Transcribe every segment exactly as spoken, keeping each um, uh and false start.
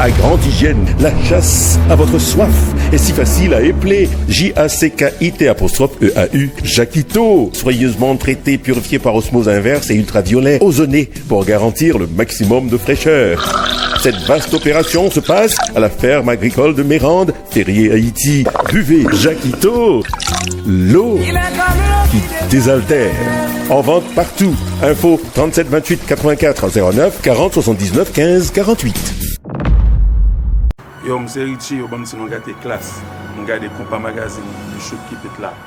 À grande hygiène, la chasse à votre soif est si facile à épeler. J A C K I T apostrophe E A U, Jakito. Soigneusement traité, purifié par osmose inverse et ultraviolet, ozonné pour garantir le maximum de fraîcheur. Cette vaste opération se passe à la ferme agricole de Mérande, Férié Haïti. Buvez Jakito, l'eau qui désaltère. En vente partout. Info trente-sept vingt-huit quatre-vingt-quatre zéro neuf, quarante soixante-dix-neuf quinze quarante-huit. Yo, m se Richie, yo ban m ti non gate Klass. M gade Konpa Magazine, you should keep it locked.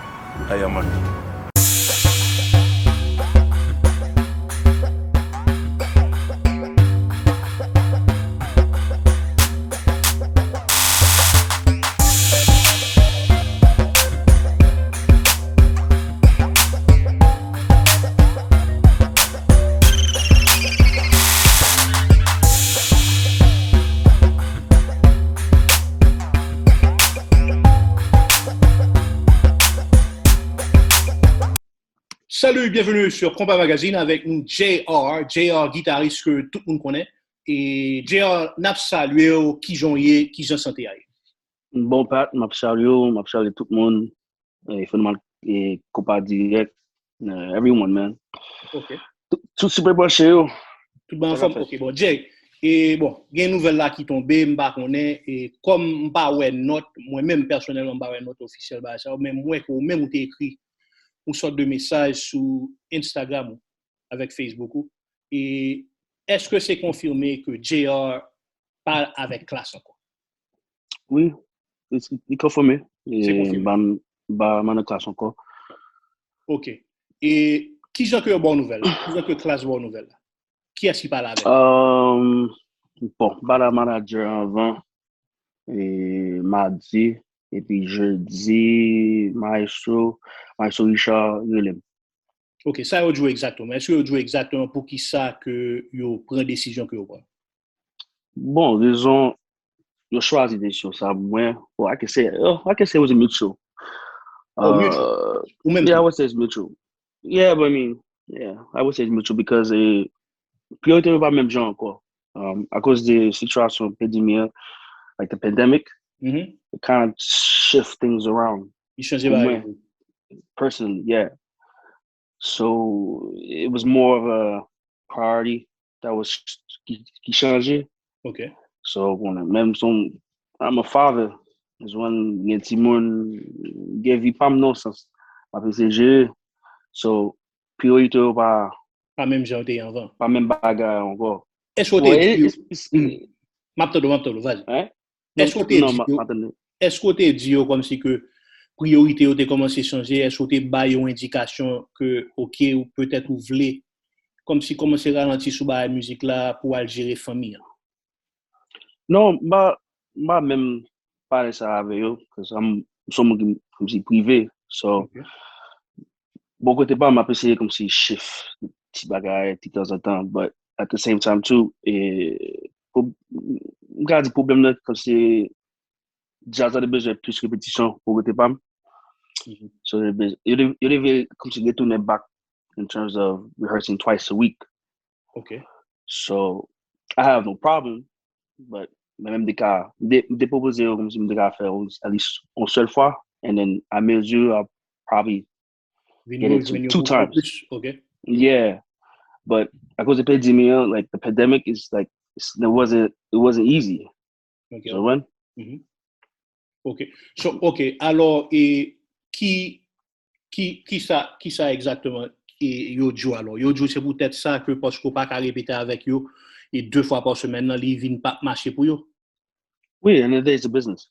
Aya man. Salut, bienvenue sur Konpa Magazine avec nous J R, J R guitariste que tout le monde connaît. Et J R, n ap salye w, kijan w ye, kijan sante a ye? Bon Pat, m ap salye w, m ap salye tout moun, e, Fenomenal, e, Konpa Direct, e, everyone man. Ok. Tout, tout super branche yo. Tout bon anfòm? Ok, bon, Jay, e bon, gen nouvèl la ki tonbe, m pa konnen, e kòm m pa wè nòt, mwen menm pèsonèlman m pa wè nòt ofisyèl bagay sa yo, men m wè ke ou menm ou te ekri yon sòt de mesaj sou Instagram ou avèk Facebook ou. E èske se konfime ke J R pa avèk Klass ankò? Wi, li konfime. Se konfime. Ba m, ba m nan Klass ankò. Ok. E kijan ke yo ba w nouvèl la? Kijan ke Klass ba w nouvèl la? Kiyès ki pale avè w? Um, bon, m pale a manager anvan, e madi, epi jedi, maestro, maestro Richard rele m. Ok, sa yo di w egzakteman? Èske yo di w egzakteman poukisa ke yo pran desizyon ke yo pran? Bon, rezon yo chwazi desizyon sa pou mwen, bon, I can say, oh, I can say it was a mutual. Oh, mutual. Ou menm Yeah, I tou? Would say it's mutual. Yeah, but I mean, yeah, I would say it's mutual because eh, priyorite yo pa menm jan ankò. Um, akoz de sitiyasyon pandemi an, like the pandemic, Mhm. it kind of shift things around. Li chanje Pou bagay. Mwen, personally, yeah. So it was more of a priority that was ki, ki chanje. Ok. So, bon, menm son, I'm a father. Is when gen timoun, gen vi pa m nan sans. M ap eseye jere. So, priyorite yo pa, Pa menm jan yo te ye anvan. Pa menm bagay ankò. Èske w te Bon, e- di yo? it's- it's- M ap tande w, m ap tande w, vas-y. Hein? Èske w te Non, di ma- yo, ma tande. Èske w te di yo kòmsi ke priyorite yo te kòmanse chanje? Èske w te ba yo endikasyon ke, ok, ou petèt ou vle, kòmsi kòmanse ralanti sou bagay mizik la pou w al jere fanmi an? Non, m pa, m pa menm pale sa avè yo, cause I'm, m se yon moun ki kòmsi prive, so, Ok. bon kote pa m, m ap eseye kòmsi shift ti bagay ti tanzantan, but at the same time too, e, pou, m ka di pwoblèm nan, kòmsi djaz la te bezwen plis repetisyon pou kote pa m. Mhm. So, yo te bez- yo te- yo te vle kòmsi retounen back in terms of rehearsing twice a week. Ok. So, I have no problem, but mwen menm m te ka, m te, m te pwopoze yo kòmsi m te ka fè yon- at least yon sèl fwa, and then à mesure, I'll probably Vin get it rejwenn to yo two pou ankò times. Plis. Ok. Yeah, but akoz de pandemi an, like the pandemic is like it's, it wasn't it wasn't easy. Ok. So when Mhm. Ok. So, ok. Alò, e ki, ki, ki sa, ki sa egzakteman e yo di w alò? Yo di w se poutèt sa ke paske w pa ka repete avèk yo e de fwa pa semèn nan, li vin pa mache pou yo? Wi, and it is a business.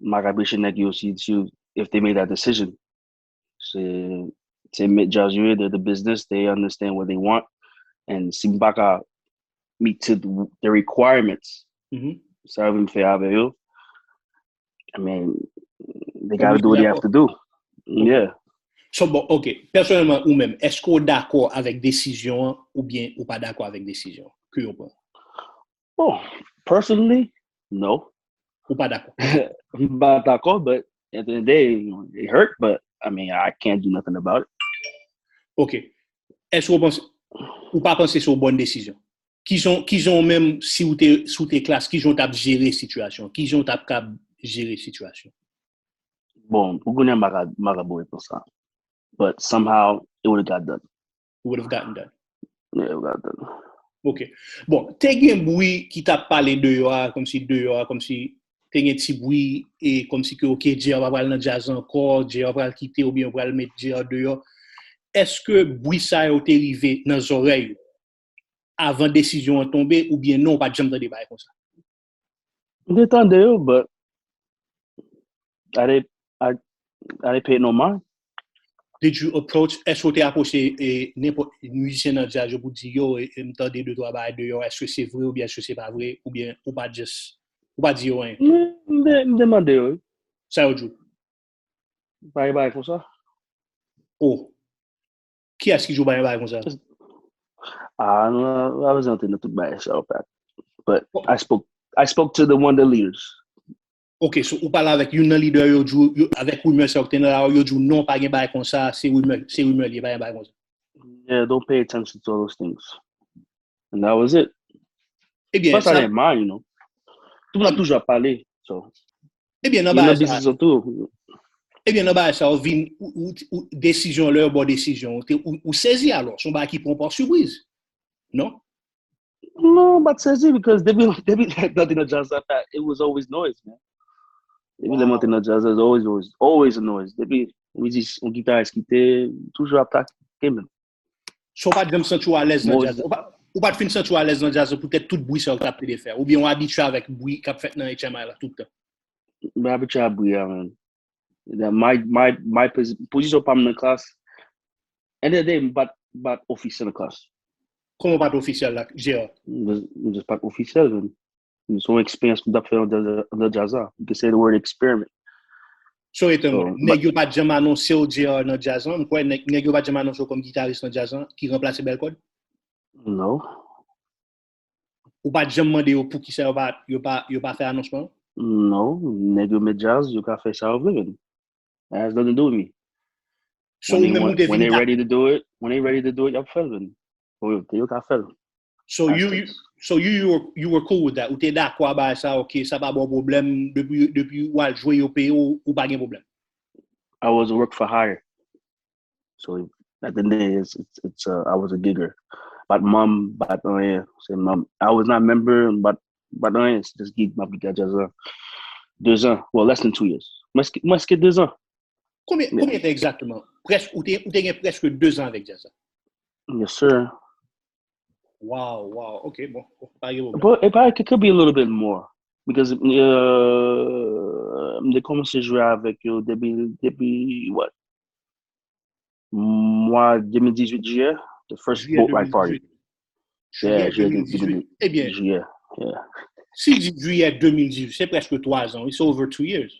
M pa ka preche nèg yo si, si if they made that decision. Se se met jazz yo, the, the business, they understand what they want. And si m pa ka meet to the, the requirements, Mhm. sa yo vin fè avè yo. I mean, they Ou gotta do what they have dakò? To do. Yeah. So, bon, ok. Pèsonèlman, ou menm, èske w dakò avèk desizyon an oubyen ou pa dakò avèk desizyon ke yo pran? Oh, personally, no. Ou pa dakò? M pa dakò, but at the end of the day, it hurt, but I mean, I can't do nothing about it. Ok. Èske ou panse, ou pa panse se yon bòn desizyon? Kijan, kijan w menm, si w te, si w te klas, kijan w t ap jere sitiyasyon? Kijan w t ap kab jere sitiyasyon? Bon, pou kounye a, m pa ka, m pa ka ba w repons sa. But somehow, it would have got done. It would have gotten done. Yeah, it would have got done. Ok. Bon, te gen bri ki t ap pale deyò a, kòmsi deyò a, kòmsi te gen ti bri, e kòmsi ke, ok, J R pa pral nan djaz ankò, J R pral kite, oubyen yo pral met J R deyò. Èske bri sa yo te rive nan zòrèy ou avan desizyon an tonbe, oubyen non, ou pa t janm tande bagay konsa? M te tande yo, but I didn't, I, I didn't pay it no mind. Did you approach, èske w te apwoche e, nenpòt mizisyen nan djaz yo pou di yo, e, e, m tande de twa bagay deyò, èske se vre oubyen èske se pa vre, oubyen ou pa just, ou pa di yo anyen? M, m de- m demande yo, wi. Sa yo di w? Pa gen bagay konsa. Oh. Kiyès ki di w pa gen bagay konsa? Ah, nou pa bezwen antre nan tout bagay sa yo, Pat. But I spoke, I spoke to the one of the leaders. Ok, so ou pale avèk youn nan lidè yo, di w, yo, avèk rimè sa yo ki te nan la, yo di w non, pa gen bagay konsa, se rimè, se rimè li ye, pa gen bagay konsa. Yeah, don't pay attention to all those things. And that was it. Ebyen, Pas sa sa, dèyè mwen, you know. Tout moun ap toujou ap pale. So, ebyen, nan you know, bagay sa, business an tou. ebyen, nan bagay sa, ou vin, ou, ou, ou, desizyon, lè yo ba w desizyon, ou te, ou, ou sezi alò, se yon bagay ki pran w pa sipriz. Non? Non, m pa t sezi, because depi, depi lè m te nan djaz la, it was always noise, man. Depi lè m te nan djaz la, it was always, always, always a noise. Depi, mwen di, yon gitaris kite, toujou ap atake, man. So, ou pa t janm santi w alèz nan Bon, djaz la. Ou pa, ou pa t fin santi w alèz nan djaz la poutèt tout bri sa yo k t ap plede fè. Oubyen ou abitye avèk bri k ap fèt nan H M I la tout tan. Mwen abitye a bri a, man. That my, my, my posi- pozisyon pa m nan klas. End of the day, m pa t, m pa t ofisyèl nan klas. Kòman w pa t ofisyèl la, J R? M just, m just pa t ofisyèl, man. Se yon eksperyans m t ap fè andan, andan djaz la. You can say the word experiment. So, etan, So, nèg yo pa t janm anonse w J R nan djaz lan? M kwè nèg, nèg yo pa t janm anonse w kòm gitaris nan djaz lan, ki ranplase Belkod? No. Ou pa t janm mande yo poukisa yo pa, yo pa, yo pa fè anonsman? No. Nèg yo met djaz, yo ka fè sa yo vle, man. It has nothing to do with me. So, When ou they menm ou want, te when vin they ta- ready to do it, when they ready to do it, y ap fè l, man. Yo, yo ka fè l. So you, you, so you, you were, you were cool with that. Ou te dakò a bagay sa, ok, sa pa ba w pwoblèm, depi, depi w al jwe, yo peye w, ou pa gen pwoblèm. I was a work for hire. So at the end of the day, it's, it's, it's uh, I was a gigger. But mom, but anyen, se mom. I was not member, but but anyen, se just gig, m ap gig a djaz la. Deux ans, well, less than two years. Mwens ke, mwens ke deux ans. Konbyen, Yeah. Konbyen tan egzakteman? Prèske, ou te, ou te gen prèske de zan avèk djaz la. Yes, sir. Wow, wow, ok, bon, pa gen pwoblèm. But it probably could, could be a little bit more. Because uh, m te kòmanse jwe avèk yo depi, depi what? Mwa de mil dizuit, jiyè, the first Jiyè boat ride party. de mil dizuit. Jiyè Yeah, jiyè de mil dizuit. Ebyen, Jiyè, yeah. si di jiyè de mil dizuit, se prèske twa zan, wi, it's over two years.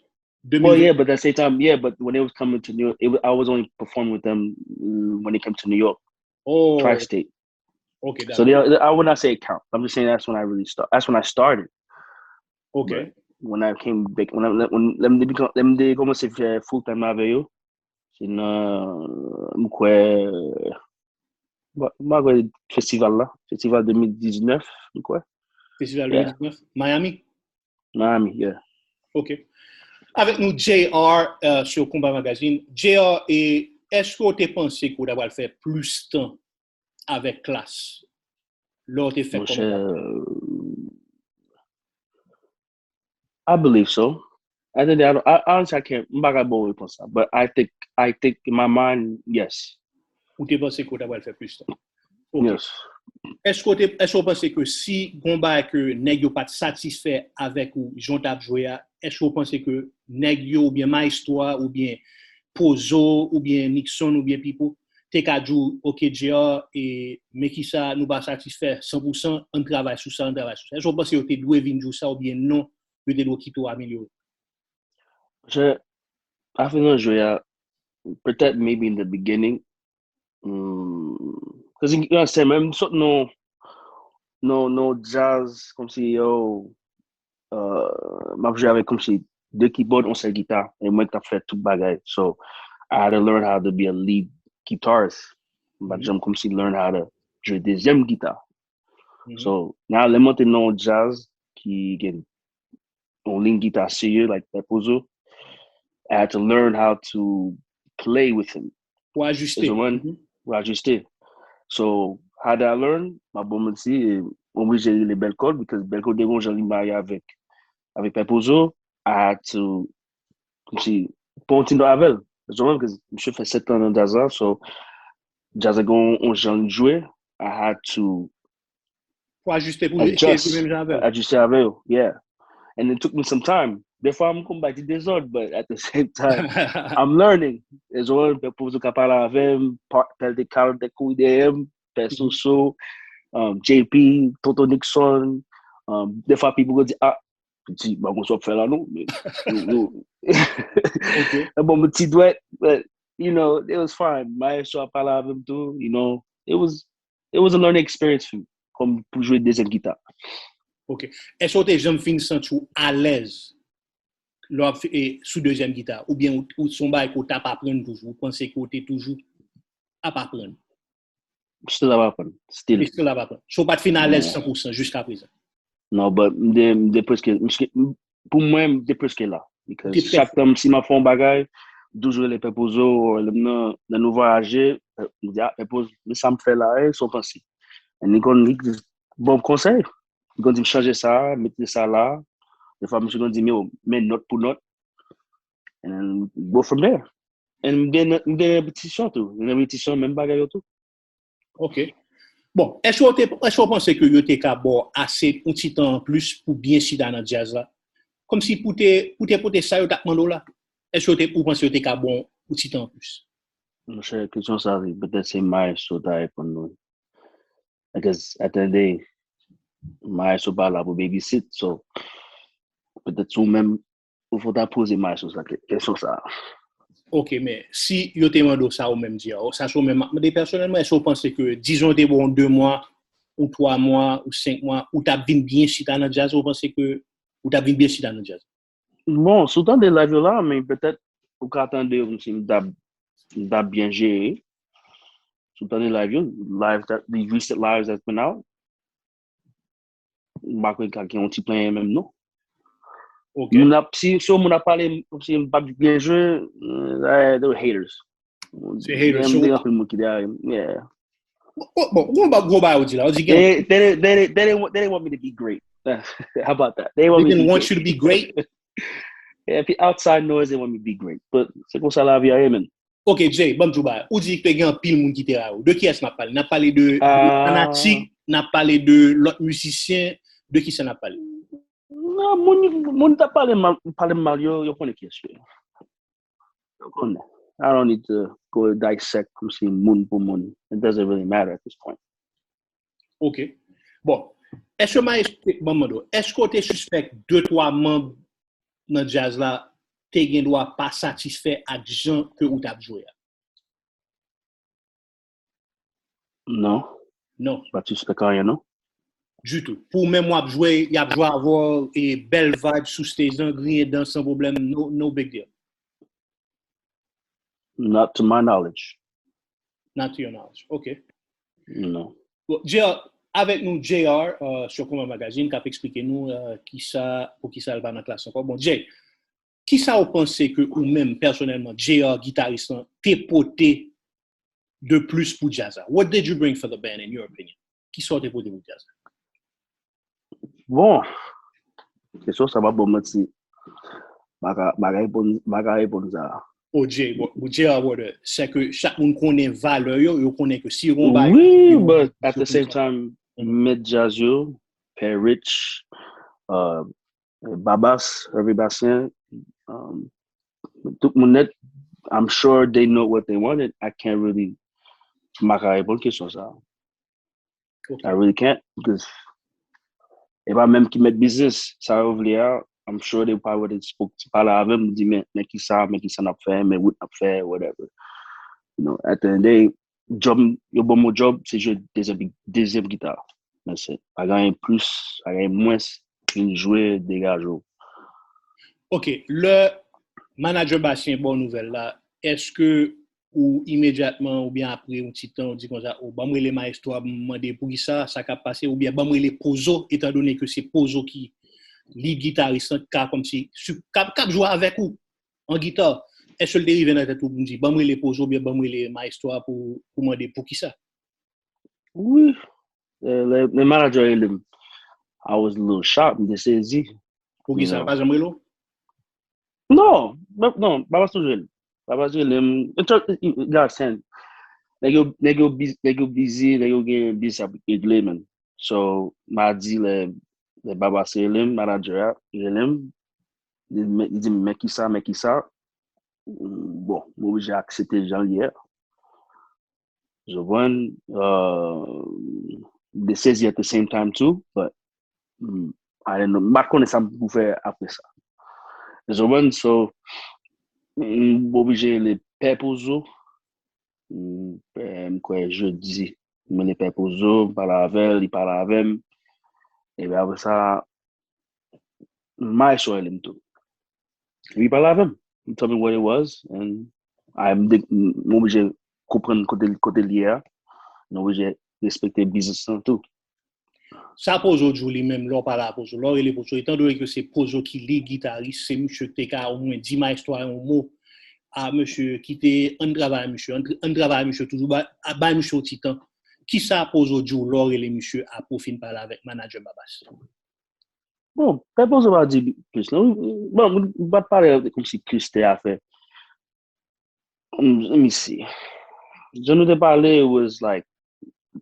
Well, de mil dizuit. Yeah, but at the same time, yeah, but when it was coming to New York, it, was- I was only performing with them mm, when it came to New York, Oh, tri-state. ok, So dakò. they, I would not say it count. I'm just saying that's when I really start. That's when I started. Ok. But when I came back, when I when lè m te kòmanse fè full time avè yo, se nan m kwè m kwè festival la, festival de mil diznèf, m kwè. Festival Yeah. de mil diznèf, Miami. Miami, yeah. Ok. Avèk nou, J R, euh, sur Konba Magazine. J R, e èske w te panse ke w ta pral fè plis tan avèk Klass lè w te fè Mon kòman? Chè, I believe so. At the end of the day, I, don't, I honestly I can't. M pa ka ba w repons sa. But I think, I think in my mind, yes. Ou te panse ke w ta pral fè plis tan? Ok. Yes. Èske w te, èske w panse ke si gon bagay ke nèg yo pa t satisfè avèk ou, jan w t ap jwe a, èske w panse ke nèg yo oubyen Maestro a oubyen Pozo oubyen Nixon oubyen Pipo te ka di w, ok, J R, e, men kisa nou pa satisfè san pou san, ann travay sou sa, ann travay sou sa? Èske w panse yo te dwe vin di w sa oubyen non, yo te dwe kite w amelyore? Je, afè nan jwe a, peut-être maybe in the beginning, mm, cause you understand, menm sot nou, nou, nou jazz, kòmsi, yo, uh, m ap jwe avèk kòmsi de keyboard, yon sèl gita, e mwen k t ap fè tout bagay. So, I had to learn how to be a lead guitarist. M pa t janm kòmsi learn how to jwe dezyèm gita. So, now lè m antre nan yon djaz ki gen yon liy gita serye, like Pèpozo, I had to learn how to play with him. Pou ajiste. Ou ajiste. So, how did I learn? M ap ba w manti, m oblije rele Bèlkòd, because Bèlkòd te gon jan li marye avèk, avèk Pèpozo, I had to, kòmsi, pran yon ti nòt avè l. Ou konprann? Because misye fè sèt an nan djaz la, so, djaz la gen yon jan li jwe, I had to Pou ajiste pou menm jan avè l. Ajiste avè yo, yeah. And it took me some time. Defwa, m konn bay ti dezòd, but at the same time, I'm learning. It's one, Pèpozo ka pale avè m, pèl de kal te kouri dèyè m, Pè Soso, um, J P, Tonton Nixon. Um, defwa, people go di, ah, piti, ban m sa w ap fè la non. Bon, m ti dwèt, but, you know, it was fine. Maestro ap pale avè m tou, you know, it was, it was a learning experience for me, kòm pou jwe dezyèm gita. Ok. Èske w te janm fin santi w alèz lè w ap sou dezyèm gita? Oubyen ou se yon bagay ke w t ap aprann toujou? Ou panse ke w te toujou ap aprann? Still ap aprann. Still. Still ap aprann. So w pa t fin alèz san pou san jiska prezan? Non, but m te, m te preske, pou mwen, m te preske la. Because chak tan si m ap fè yon bagay, m toujou rele Pèpozo, lè m nan, nan nou vwayaje, m di, ah, Pèpozo, men sa m fè la, e, sa w panse? And li konn, li ban m konsèy. Li konn di m chanje sa, mete sa la. Defwa, misye konn di m, yo, men nòt pou nòt. And then go from there. And m gen, m gen repetisyon tou. M gen repetisyon, menm bagay yo tou. Ok. Bon, èske w te, èske w panse ke yo te ka ba w ase yon ti tan anplis pou byen chita nan djaz la? Kòmsi pou te, pou te pote sa yo t ap mande w la? Èske w te, ou panse yo te ka ba w yon ti tan anplis? Monchè, kesyon sa, petèt se maestro ta reponn nou. Because at the end of the day, maestro pa la pou babysit, so petèt se ou menm ou fò ta poze maestro sa kesyon sa. Ok, men si yo te mande w sa ou menm di, sa se ou menm m ap mande pèsonèlman, èske w panse ke, dizon, te ba w de mwa, ou twa mwa, ou senk mwa, ou t ap vin byen chita nan djaz, ou panse ke ou t ap vin byen chita nan djaz? Bon, si w tande live yo la, men petèt ou ka tande m si m t ap, m t ap byen jere. Si w tande live yo, live that, the recent lives that's been out, m pa kwè ka gen yon ti plenyen menm non. Ok. Moun ap, si, si yon moun ap pale, si m p ap byen jwe, eh, they were haters. Se haters, M so gen anpil moun ki derye m, yeah. Bon, bon, bon, ba, gwo bagay ou di la, ou di gen They, they, they, they, didn't want, they didn't want me to be great. How about that? They They want me to didn't be want great. You to be great. Yeah, if you outside noise, they want me to be great. But se konsa lavi a ye, man. Ok, Jay, ban m di w bagay. Ou di ke te gen anpil moun ki te rayi w. De kiyès n ap pale? N ap pale de, de Ah. Fanatik, n ap pale de lòt mizisyen, de kisa n ap pale? Non, moun, moun t ap pale mal, pale mal yo, yo konnen kiyès yo ye. Yo konnen. I don't need to go dissect kòmsi moun pou moun. It doesn't really matter at this point. Ok. Bon, èske maestro, ban m mande w, èske w te sispèk de twa manm nan djaz la te gen dwa pa satisfè ak jan ke ou t ap jwe a? Non. Non. Pa sispèk anyen, non. Ditou. Pou w menm w ap jwe, y ap jwe avè w, e bèl vibe sou stage lan, griyen dan san pwoblèm, no, no big deal. Not to my knowledge. Not to your knowledge. Ok. Non. Bon, J R, avèk nou, J R, euh, sur Koma Magazine, k ap eksplike nou, euh, kisa, pou kisa l pa nan klas ankò. Bon, Jay, kisa w panse ke ou menm, pèsonèlman, J R, gitaris lan, te pote de plis pou djaz la? What did you bring for the band, in your opinion? Kisa w te pote pou djaz la? Bon, kesyon sa, m ap ba w manti. M pa ka, m pa ka reponn, m pa ka reponn sa. O J, bon, bon, J R, brother, se ke chak moun konnen valè yo, yo konnen ke si yo gon bagay, Wi, yo but di at the yo same konsa. Time, mèt djaz yo, Pè Rich, uh, Babas, Hervé Bastien, um, tout moun nèt, I'm sure they know what they wanted. I can't really, m pa ka reponn kesyon sa. Ok. I really can't, because e pa menm ki mèt biznis, sa yo vle a, I'm sure they probably spoke, pale avè m, di, men, men kisa, men kisa n ap fè, men wout n ap fè, whatever. You know, at the end of the day, job, yo ban m yon job, se jwe dezyèm, dezyèm gita. Men se, pa gen anyen plis, pa gen anyen mwens, vin jwe, degaje w. Ok, lè manager Bastien ba w nouvèl la, èske ou imedyatman oubyen apre yon ti tan, ou di konsa, o, ban m rele maestro a, m mande poukisa, sa k ap pase, oubyen ban m rele Pozo, etandone ke se Pozo ki lead gitaris lan, k ap kòmsi, k ap, k ap jwe avèk ou an gita. Èske l te rive nan tèt ou pou m di, ban m rele Pozo, oubyen ban m rele maestro a pou, pou mande poukisa? Wi. Lè manager rele m, I was a little shocked, m te sezi. Poukisa, pa janm rele w? Non, non, Babas toujou rele m. Babas rele m. Nèg yo, nèg yo busy, nèg yo gen biznis ap regle, man. So, madi, lè, lè Babas rele m, manager a rele m, li di m, men kisa, men kisa. Bon, m oblije aksepte jan l ye a. Ou konprann? M te sezi at the same time too, but I didn't know. M pa t konnen sa m pou fè apre sa. Ou konprann? So, m oblije rele Pè Pozo. M kwè jedi, m rele Pè Pozo, m pale avè l, li pale avè m. Epi apre sa, maestro rele m tou. Li pale avè m. He told me what it was, and m oblije konprann kote, kote l ye a. M oblije respekte biznis lan tou. Sa Pozo di w li menm, lè w pale a Pozo, lè w rele Pozo, etandone ke se Pozo ki lead gitaris, se misye ki te ka omwen di maestro a yon mo, a mesye, kite ann travay a misye, ann travay a misye toujou, bay misye yon ti tan. Kisa Pozo di w lè w rele misye apre w fin pale avèk manager Babas? Bon, Pè Pozo pa di plis non. Bon, m pa t pale kòmsi plis te afè. Let me see. Jan nou te pale, it was like,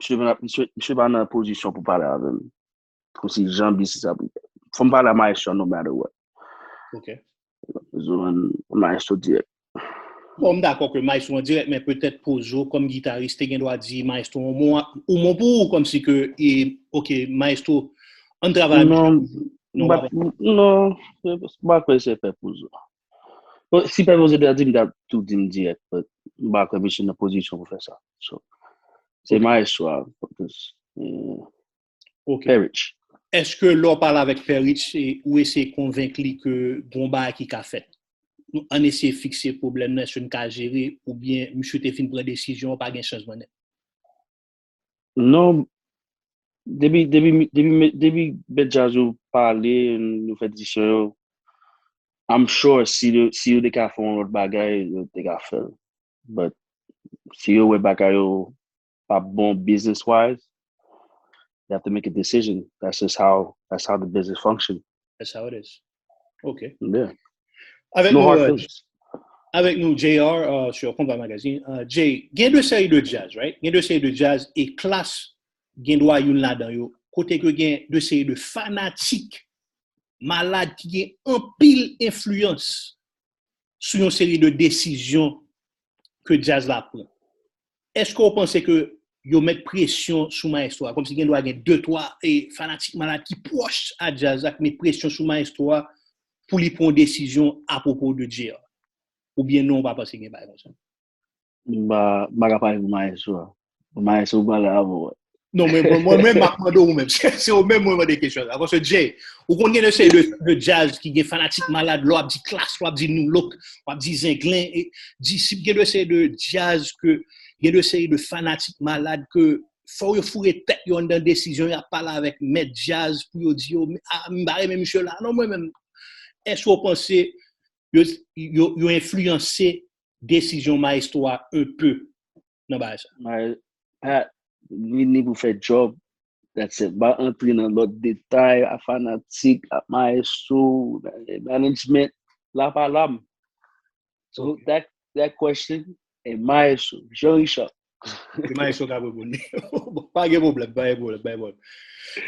misye pa nan pozisyon pou pale avè m. Kòmsi jan biznis ap. Fò m pale a maestro no matter what. Ok. Maestro dirèk. Bon, m dakò ke maestro an dirèk, men petèt Pozo, kòm gitaris, te gen dwa di maestro yon mo, yon mo pou ou, kòmsi ke, e, ok, maestro, ann travay. Non, non, m pa kwè se Pè Pozo. Si Pè Pozo te di m, m t ap tou di m dirèk, but m pa kwè misye nan pozisyon pou fè sa. So, se maestro a. Ok. Pè Rich. Èske lè w pale avèk Pè Rich, ou eseye konvenk li ke gon bagay ki ka fèt? Ann eseye fikse pwoblèm nan, èske n ka jere, oubyen misye te fin pran desizyon, pa gen chanjman nèt? Non, depi, depi, depi, depi bèt djaz yo pale, nou fè diskisyon yo, I'm sure si yo, si yo te ka fè yon lòt bagay, yo te ka fè l. But si yo wè bagay yo pa bon business wise, they have to make a decision. That's just how, that's how the business function. That's how it is. Ok. Yeah. Avèk nou, avèk nou, J R, uh, sur Konpa Magazine. Uh, Jay, gen de seri de djaz, right? Gen de seri de djaz e Klass gen dwa youn ladan yo. Kote ke gen de seri de fanatik malad ki gen anpil enfliyans sou yon seri de desizyon ke djaz la pran. Èske w panse ke yo met presyon sou maestro a, kòmsi gen dwa gen de twa e fanatik malad ki pwòch a djaz la, ki met presyon sou maestro a pou li pran yon desizyon apwopo de J R? Oubyen non, w pa panse gen bagay konsa? M pa, m pa ka pale pou maestro a. Pou maestro pale avè w. Non, men mwen, mwen menm, m ap mande w menm. Se, se ou menm mwen mande kesyon sa. Paske Jay, ou konn gen de seri de, de djaz ki gen fanatik malad, lè w ap di Klass, lè w ap di Nu Look, w ap di Zenglen, e Disip, gen de seri de djaz ke, gen de seri de fanatik malad ke fò yo foure tèt yo anndan desizyon, y ap pale avèk mèt djaz pou yo di yo, a, m pa renmen misye la. Non, mwen menm, èske w panse yo, yo, yo enfliyanse desizyon maestro a un peu nan bagay sa? Pat, vini pou fè djob, that's it. M pa antre nan lòt detay, a fanatik, a maestro, management, la pa la m. So that, that question, e maestro, Jean Richard. E maestro ka reponn li. Pa gen pwoblèm, pa gen pwoblèm, pa gen pwoblèm.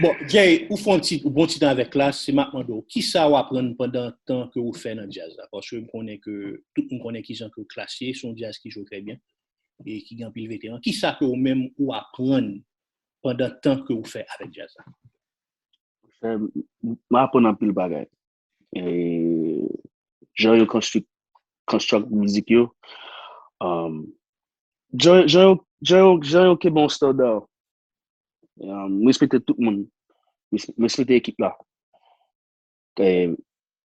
Bon, Jay, ou fè yon ti, yon bon ti tan avèk Klass, si m ap mande w, kisa w aprann pandan tan ke ou fè nan djaz la? Paske m konnen ke, tout moun konnen kijan ke Klass ye, se yon djaz ki jwe trè byen e ki gen anpil veteran. Kisa ke ou menm ou aprann pandan tan ke ou fè avèk djaz la? M aprann anpil bagay. E, jan yo construct, construct mizik yo, um, jan, jan yo, jan yo, jan yo kenbe yon standard. Um, m respekte tout moun. M respekte ekip la. E,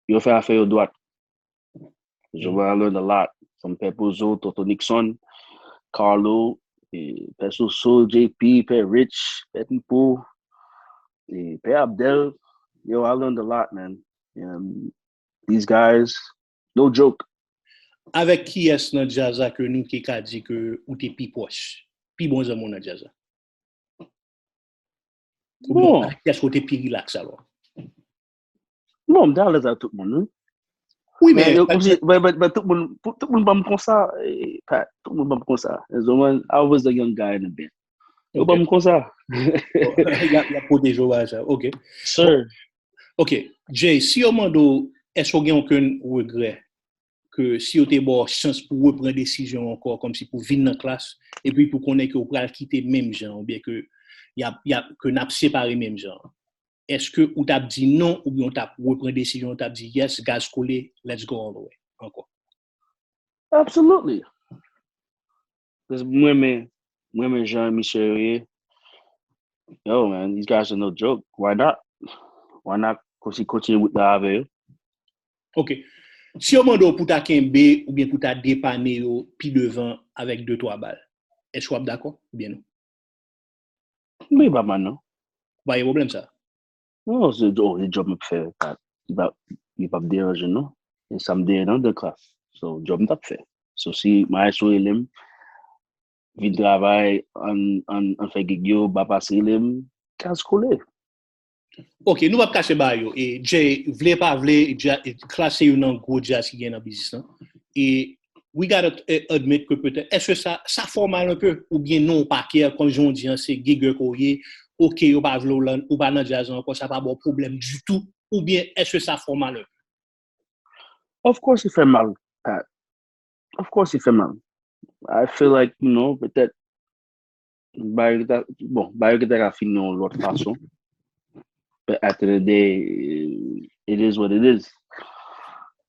yo fè afè yo dwat. So I learned a lot from Pè Pozo, Toto Nixon. Carlo, e, Pè Soso, J P, Pè Rich, Pè Pipo, e, Pè Abdel. Yo, I learned a lot, man. Um, these guys, no joke. Avèk kiyès nan djaz la ke nou te ka di ke ou te pi pwòch, pi bon zanmi w nan djaz la? Oubyen Bon, avèk kiyès ou te pi rilaks alò? Bon, m te alèz ak tout moun, wi. Wi, Men men yo, kòmsi, men, men, men tout moun, pou- tout moun ban m konsa, eh, Pat, tout moun ban m konsa. As a man, I was the young guy in the band. Yo Ok. Ban m konsa. Y ap y ap pwoteje w bagay sa. Ok. Sir. Ok. Jay, si yo mande w, èske w gen okenn regrè ke si yo te ba w chans pou repran desizyon ankò, kòmsi pou vin nan klas, epi pou konnen ke w pral kite menm jan, oubyen ke y ap, y ap, ke n ap separe menm jan, èske ou t ap di non, oubyen w t ap repran desizyon, w t ap di yes, gaz kole, let's go all the way ankò? Absolutely. Paske mwen renmen, mwen renmen jan misye yo ye. Yo, man, these guys are no joke. Why not? Why not konsi kontinye wout la avè yo? Ok. Si yo mande w pou ta kenbe oubyen pou ta depane yo pi devan avèk de twa bal, èske w ap dakò oubyen non? Men pa mal, non. Ou pa gen pwoblèm sa? Non, se, oh, se job m ap fè. Li pa, li p ap deranje, non. E sa m deranje nan de klas. So, job m t ap fè. So, si maestro rele m, vin travay, an, an, an fè gig yo, ba pase rele m, gaz kole. Ok, nou p ap kache bagay yo. E Jay, vle pa vle, dja- klas se youn nan gwo djaz ki gen nan biznis lan. E we gotta eh, admit ke petèt, èske sa, sa fè w mal un peu? Oubyen non, w pa kè, kòm jan w di an, se gigè ke w ye, ok, yo pa vle w lan, ou pa nan djaz lan ankò, sa pa ba w pwoblèm ditou? Oubyen èske sa fè w mal un peu? Of course, li fè mal, Pat. Of course, li fè mal. I feel like, you know, petèt, bagay yo ta, bon, bagay yo ta ka fini yon lòt fason. But at the end of the day, it is what it is.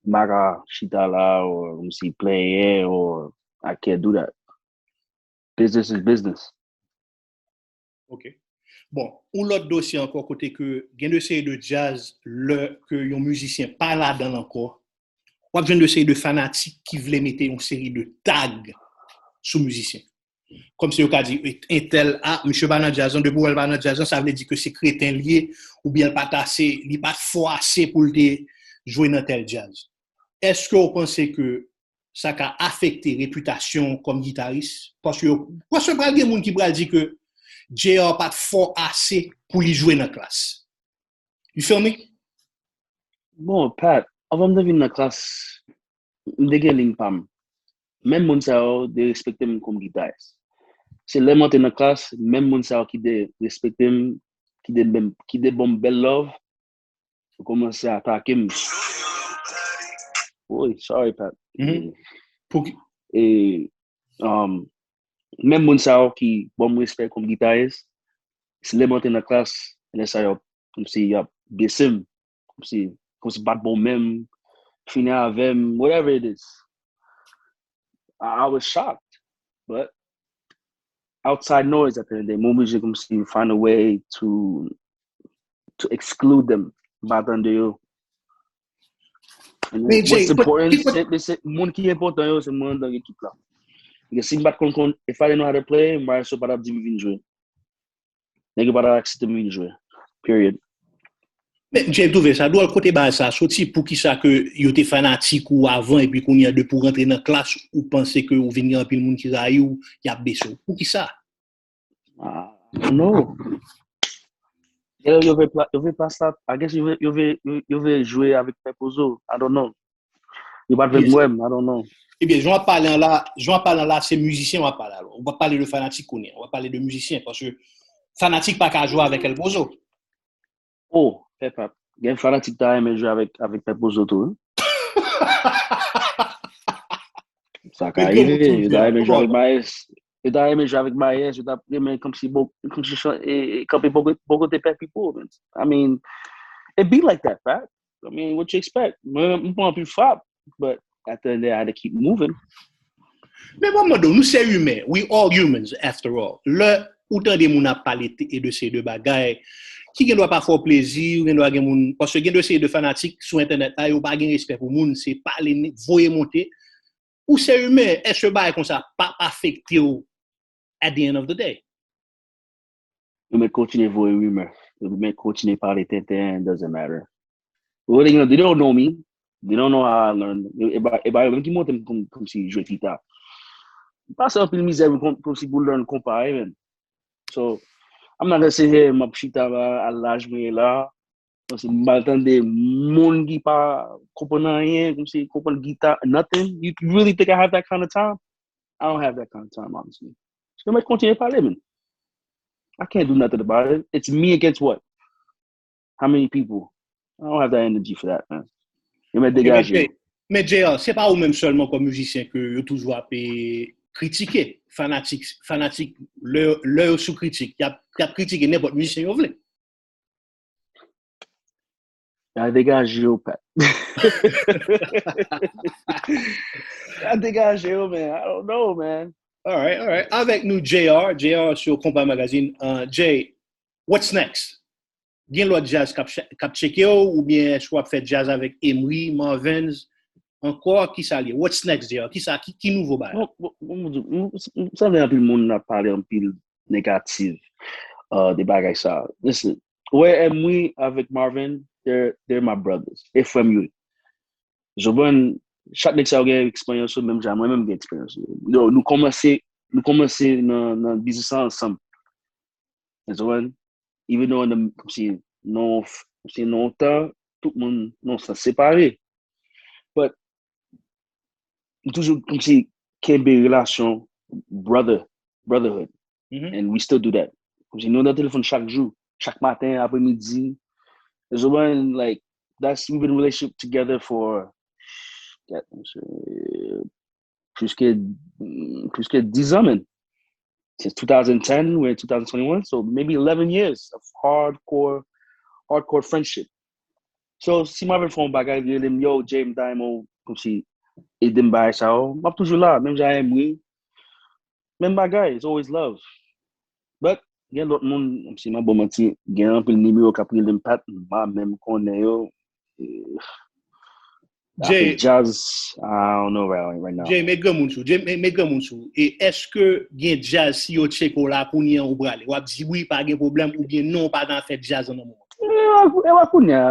M pa ka chita la, or kòmsi play, or I can't do that. Business is business. Ok. Bon, yon lòt dosye ankò kote ke gen de seri de djaz lè ke yon mizisyen pa ladan l ankò, w ap jwenn de seri de fanatik ki vle mete yon seri de tag sou mizisyen. Kòmsi yo ka di entèl, ah, misye pa nan djaz lan, depi w wè l pa nan djaz lan, sa vle di ke se kreten l ye, oubyen l pa t ase, li pa t fò ase pou l te jwe nan tèl djaz. Èske w panse ke sa ka afekte repitasyon w kòm gitaris? Paske yo, paske pral gen moun ki pral di ke J R pa t fò ase pou li jwe nan klas. You feel me? Bon, Pat, avan m te vin nan klas, m te gen liy pa m. Menm moun sa yo te respekte m kòm gitaris. Se lè m antre nan klas, menm moun sa yo ki te respekte m, ki te, ban m- ki te ban m bèl love, yo kòmanse atake m. Woy, sorry, Pat. Mhm. Pou ki- E um, menm moun sa yo ki ban m respè kòm gitaris, se lè m antre nan klas, lè sa yo kòmsi y ap bese m, kòmsi, kòmsi bat bon menm, fini avè m, whatever it is. I, I was shocked, but outside noise at the end of the day, m oblije kòmsi find a way to to exclude them. M pa tande yo. And Men what's Jay, important, ki- se, se, se moun ki enpòtan yo, se moun nan ekip la. Paske si m pa t konn konn, if I didn't know how to play, m pa sure pa t ap di m vin jwe. Nèg yo pa t ap aksepte m vin jwe. Period. Men Jay, m twouve sa dwòl kote bagay sa soti, poukisa ke yo te fanatik ou avan epi kounye a depi w rantre nan klas ou panse ke ou vin gen anpil moun ki rayi w, y ap bese w. Poukisa? Ah, I don't know. Yo, yo vle pla- yo vle plas la, I guess yo vle yo vle yo- yo vle jwe avèk Pè Pozo. I don't know. Yo pa t vle m wè m, I don't know. Ebyen, jan w ap pale an la, jan w ap pale an la, se mizisyen w ap pale alò. Ou pa pale de fanatik kounye a, w ap pale de mizisyen, paske fanatik pa ka jwe avèk El Pozo. Oh, Pè Pap. Gen fanatik ta renmen jwe avèk avèk Pè Pozo tou, wi. Sa ka Men kòman rive, w yo ta renmen jwe kòman avèk Maes. Yo ta renmen jwe avèk Maes, yo ta renmen kòmsi bon, kòmsi chan- e- e- kanpe bò kote bò kote Pè Pipo, man. I mean, it be like that, Pat. I mean, what you expect? Mwen, m pran anpil frap, but at the end of the day, I had to keep moving. Men mwen mande w, nou se imen, we all humans after all. Lè ou tande moun ap pale te- e de se de bagay, ki gen dwa pa fè w plezi, ou gen dwa gen moun, paske gen de se de fanatik sou entènèt la, yo pa gen respè pou moun, se pale, voye monte. Ou se imen, èske bagay konsa p ap afekte w at the end of the day? Yo mèt kontinye voye rimè. Yo mèt kontinye pale tenten, it doesn't matter. What they gonna do? They don't know me. They don't know how I learned. E ba, e ba yo menm ki montre m kòm, kòm si jwe gita. M pase anpil mizè pou, kòm si pou learn konpa, man. So, I'm not gonna sit here, m ap chita la, a laj mwen ye la. Paske m pa tande moun ki pa konprann anyen, kòm si konprann gita, nothing. You really think I have that kind of time? I don't have that kind of time, honestly. So, yo mèt kontinye pale, man. I can't do nothing about it. It's me against what? How many people? I don't have that energy for that, man. Yo mèt degaje. Men J R, se pa ou menm sèlman kòm mizisyen ke yo toujou ap kritike. Fanatik, fanatik, lè, lè yo sou kritik, y ap, y ap kritike nenpòt mizisyen yo vle. Ya degaje yo, Pat. Ya degaje yo, man. I don't know, man. Alright, alright. Avèk nou, J R, J R sur Konpa Magazine. Uh, Jay, what's next? Gen lòt jazz k ap, k ap tcheke w, oubyen èske w ap fè jazz avèk Emery, Marvens, ankò, kisa l ye? What's next, J R? Kisa, ki, ki nouvo bagay? Bon, bon, bon, bon, m sanble anpil moun ap pale anpil negatif uh, de bagay sa. Listen, wè Emery avèk Marvens, they're, they're my brothers. E frè m yo. Joban, chak nèg sa yo gen eksperyans yo, menm jan mwen menm gen eksperyans yo. Yo, nou kòmanse, nou kòmanse nan, nan biznis sa ansanm. Joban, even though nan, kòm si, nan, kòm si nan yon tan, tout moun nan sans separe. But, nou toujou, kòm si, kenbe relasyon brother, brotherhood. And we still do that. Kòm si, nou nan telefòn chak jou, chak maten, apremidi. Joban, like, that's, we've been in relationship together for, that, plus que, plus que dix ans, man. Since two thousand ten, we're in two thousand twenty-one, so maybe eleven years of hardcore, hardcore friendship. So, si Marvens fè yon bagay, li rele m, yo, Jay, m ta renmen w, kòm si, ede m bagay sa yo, m ap toujou la, menm jan Emery. Menm bagay, it's always love. But, gen lòt moun, kòm si m ap ba w manti, gen anpil nimewo k ap rele m Pat, m pa menm konnen yo. Eh, Jay, jazz, I don't know right, right now. Jay, met granmoun sou, Jay, met, met granmoun sou. E èske gen jazz si yo tcheke w la kounye an ou prale? W ap di wi, pa gen pwoblèm, oubyen non, pa nan afè jazz an nan moman? E pa, e pa kounye a,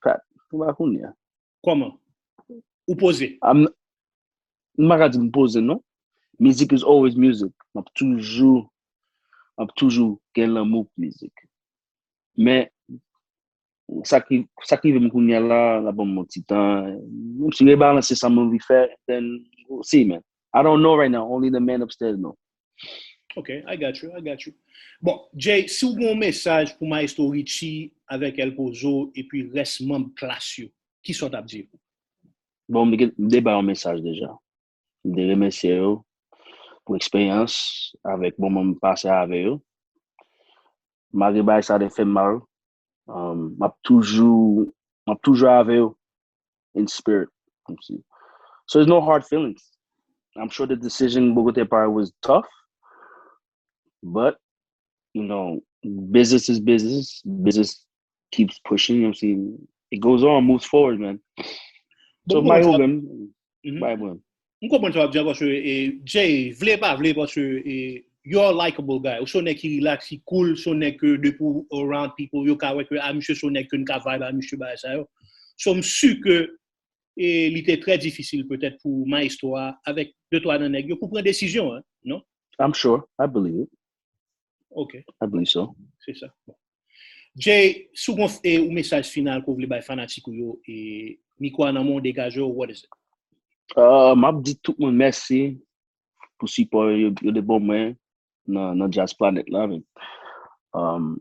Pat, e pa kounye a. Kòman? Ou poze? I'm, m pa ka di m poze, non. Music is always music. M ap toujou, m ap toujou gen lanmou pou mizik. Men, sa ki, sa ki rive m kounye a la, la ban m yon ti tan. Menm si rebalanse sa m anvi fè, then we'll see, man. I don't know right now. Only the man upstairs know. Ok, I got you, I got you. Bon, Jay, si w gen yon mesaj pou Maestro Richie avèk El Pozo epi rès manm Klass yo, kisa w t ap di yo? Bon, m te, m te ba yon mesaj deja. M te remèsye yo pou eksperyans avèk moman m pase avè yo. Malgre bagay sa te fè m mal, um, m ap toujou, m ap toujou avè yo in spirit. Kòm si. So there's no hard feelings. I'm sure the decision bò kote pa yo was tough, but, you know, business is business. Business keeps pushing, you know what I'm saying? It goes on, moves forward, man. So, Bon, my bon, problem, Mhm. my problem. M konprann sa w ap di a, paske, e, Jay, vle pa vle, paske, e, you're a likable guy. Ou se yon nèg ki relax, ki cool, se yon nèg ke depi w around people, yo ka wè ke, a, misye se yon nèg ke n ka vibe a, misye bagay sa yo. So, m si ke, e, li te trè difisil petèt pou Maestro a, avèk de twa nan nèg yo, pou pran desizyon an, non? I'm sure. I believe it. Ok, I believe so. Se sa. Bon. Jay, si w gon, e, ou mesaj final ke w vle bay fanatik ou yo, e, mikwo a nan men w, degaje w, what is it? Uh, m ap di tout moun mèsi pou sipò yo, yo te ban mwen nan, nan Jazz Planet la, men, um,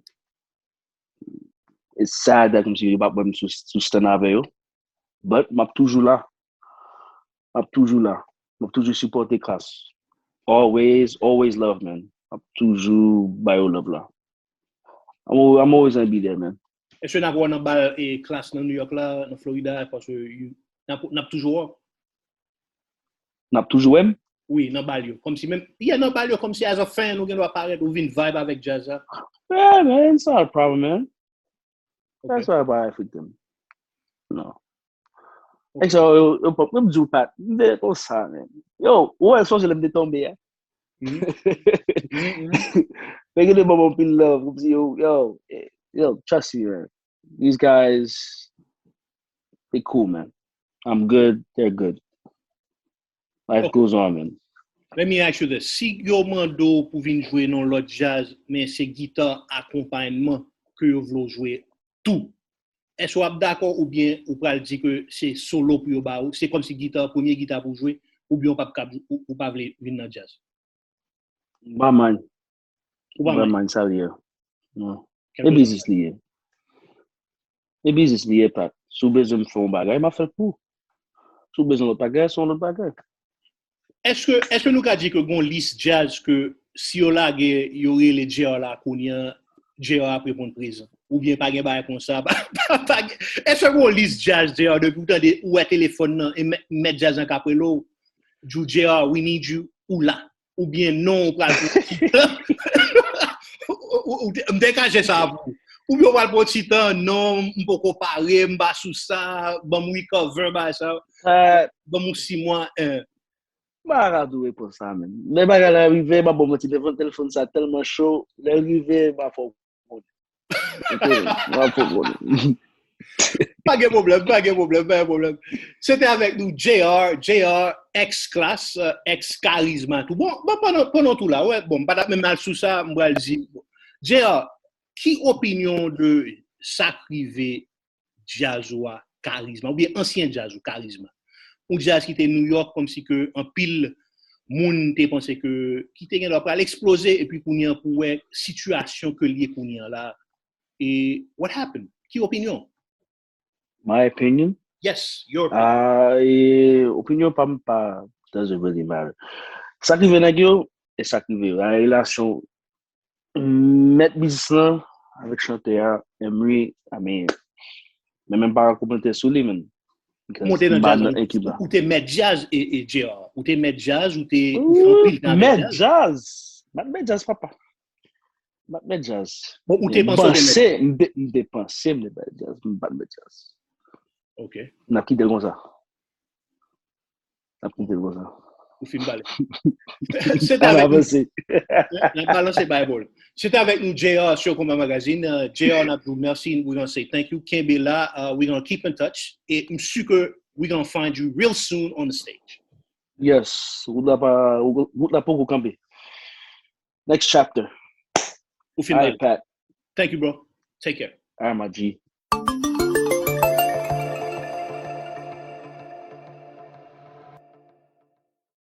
it's sad that kòm si yo pa wè m sou, sou stand avè yo. But m ap toujou la. M ap toujou la. M ap toujou sipòte Klass. Always, always love, man. M ap toujou ba yo love la. I'm, al- I'm always gonna be there, man. Èske n ap wè w nan bal, e, Klass nan New York la, nan Florida, paske you- n ap, n ap toujou wè w? N ap toujou wè m? Wi, nan bal yo. Kòmsi menm, yeah, nan bal yo, kòmsi as a fan, ou gen dwa parèt, ou vin vibe avèk jazz la. Yeah, man, it's not a problem, man. Ok. That's why I buy everything. No. Nèg sa yo, yo pòp, mwen m di w, Pat, m te konsa, men. Yo, ou wè, sonje lè m te tonbe a. Nèg yo te ban m anpil love, kòmsi yo, yo, yo, trust me, man. These guys, they cool, man. I'm good, they're good. Life goes on, man. Let me ask you this. Si yo mande w pou vin jwe nan lòt djaz, men se gita akonpayman ke yo vle w jwe tou, èske w ap dakò oubyen ou pral di ke se solo pou yo ba ou? Se kòmsi gita, premye gita pou w jwe, oubyen w p ap kab, ou, ou pa vle vin nan djaz? M pa mind. Ou pa M pa mind? Mind sa li ye. Non. Kèlke E biznis li ye. E biznis li ye, Pat. Si w bezwen m fè yon bagay, m ap fè l pou ou. Si w bezwen lòt bagay, se yon lòt bagay. Èske, èske nou ka di ke gon lis djaz ke si yo lage, yo rele J R la kounye a, J R ap reponn prezan? Oubyen pa gen bagay konsa? Pa, pa, pa gen, èske gon lis djaz J R depi ou tande, ou wè telefòn nan, e mèt, mèt djaz lan k ap rele w, di w, J R, we need you, ou la? Oubyen non, ou pral pran ti tan? Ou- ou- ou- M te kache sa pou ou. Oubyen ou pral pran ti tan, non, m poko pare, m pa sou sa, ban m recover, bagay sa, Pat, ban m yon sis mwa, en. m pa ka tou repons sa, men. Lè bagay la rive, m ap ba w manti, telefòn, telefòn sa tèlman cho, lè l rive, m ap fè w konnen. Ok, m ap fè w konnen. Pa gen pwoblèm, pa gen pwoblèm, pa gen pwoblèm. Se te avèk nou J R, J R, ex Klass, euh, ex Karizma tou. Bon, bon, pandan, pandan tou la, wè, bon, m pa t ap menm al sou sa, m pral di. J R, ki opinyon de sa k rive djaz ou a, Karizma, oubyen ansyen djaz ou, Karizma? Yon djaz ki te New York, kòmsi ke anpil moun te panse ke, ki te gen dwa pral eksploze, epi kounye an pou wè sitiyasyon ke l ye kounye an la. E what happened? Ki opinyon? My opinion? Yes, your opinion. Ah, e, opinyon pa m pa, doesn't really matter. Sa k rive nèg yo, e sa k rive yo. Nan relasyon mèt biznis lan avèk chantè a, Emery, I mean, men menm pa ka kòmante sou li, man. Ou te nan M pa djaz, nan ekip la. Ou te mèt djaz e, e J R. Ou te mèt djaz, ou te ou fè anpil tan avèk Mèt djaz. Djaz. M pa t mèt djaz, papa. M pa t mèt djaz. Bon, ou te M panse ou te panse, mèt. M te, m te panse m te mèt djaz. M pa t mèt djaz. Ok. N ap kite l konsa. N ap kite l konsa. Ou fin pale. Se te An avèk nou. Avanse. N ap balanse bay bòl. Se te avèk nou J R sur Konpa Magazine. Euh, J R, n ap di w mèsi. We gonna say thank you. Kenbe la. Uh, we gonna keep in touch. E m si ke we gonna find you real soon on the stage. Yes. Wout la pa, wout la poko kanpe. Next chapter. Ou fin All right, pale. Pat. Thank you, bro. Take care. All right, my G.